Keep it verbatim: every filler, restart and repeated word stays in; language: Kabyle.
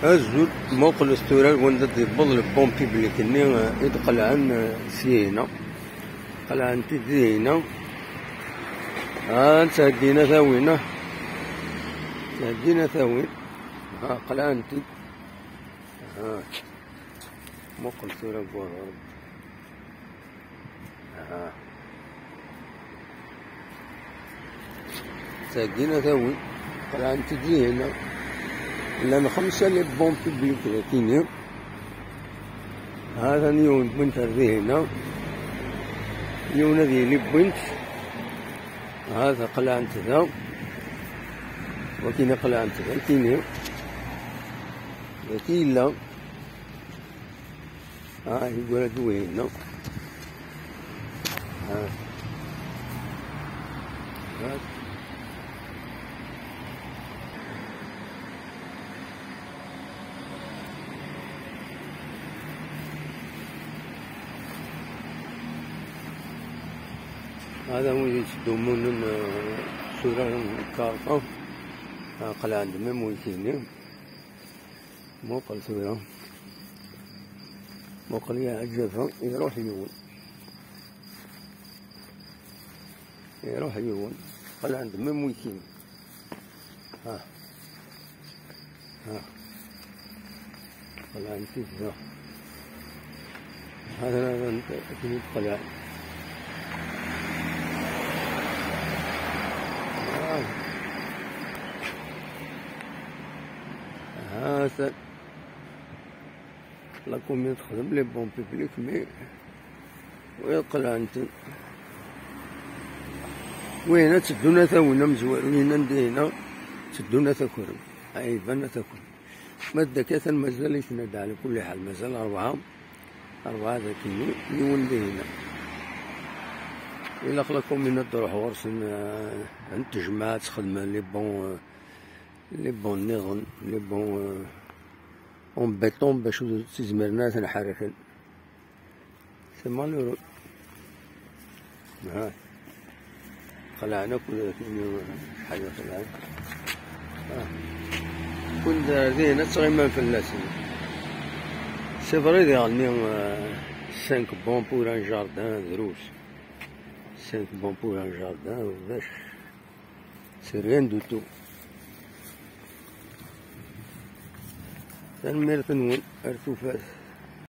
Azul, muqlet tura wanda d-yewweḍ le pont public-nni, eh, i d-qelɛen, eh, syin-a. Qelɛen-t-id dihin-a. Ah, ttheggin ad t-awin, ah. Ttheggin ad t-awin. Ah, qelɛen-t-id. Ah. Muqel tura deg waɣrem. Aha. Tagi ad t-awin. Qelɛent-d dihin. Llan xemsa les ponts publics dagini. Hatan yiwen wwin-t ar dihin. Yiwen ad yili wwin-t. Hata qelɛent da. Wakin qelɛent dagini. Dagi yella. Ah, yeggra-d wihin, no? Ah. Ah. Hada wid yettdumunen, eh, s urar n lkarṭa. Ah, qelɛen-d même wikini. Muqel tura. Muqel ya aǧaba, iruḥ yiwen. Iruḥ yiwen. Qelɛen-d même wikini. Ha. Ha. Qelɛen-t-id da. Hada, hada, akken i d-qelɛen. Ah. Hatan. La commune texdem les ponts publics, mais wid qelɛen-ten. Wihin ad teddun ad t-awin amezwaru, wihin anda yina tteddun ad t-akren. Ɛiban ad t-akren. Ma d akka atan mazal-iten ad ɛla kulli ḥal, mazal rebɛa, rebɛa dagi, yiwen dihin. Ilaq la commune ad d-truḥ ɣur-sen, eh, ad tejmeɛ ad texdem les ponts, eh, les ponts nniḍen, les ponts, eh, en béton bac ur tt-izmiren ad ten-ḥerrken. C'est malheureux. Ha. Qelɛen akk d akken, acḥal i qelɛen. Ah. Kun d din ad ttɣiman fell-asen. C'est vrai, diɣenni, euh, cinq bons pour un jardin, drus. Cinq bons pour un jardin, ulac. C'est rien du tout. Tanemmirt-nwen, ar tufat.